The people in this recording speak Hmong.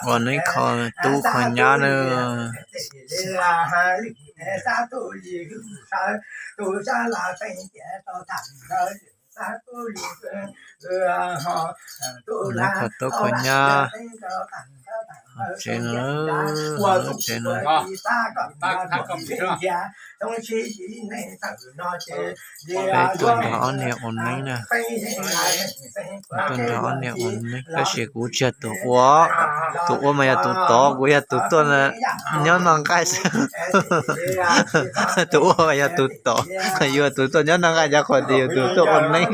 Ua neeb kho tub kho nyab na. Neeb kho tub kho nyab. Tsev no, tsev no. Peb tuaj nrog ob niag ua neeb na. Tuaj nrog ob niag ua neeb tab sis kuv tsis yog tus ua. Tus ua mas yog tus tod, kuv yog tus tuaj nyob noj nqaij xwb. Tus ua mas yog tus tod, yus tus tuaj nyob noj nqaij, cov qhov tias yus tus tuaj ua neeb.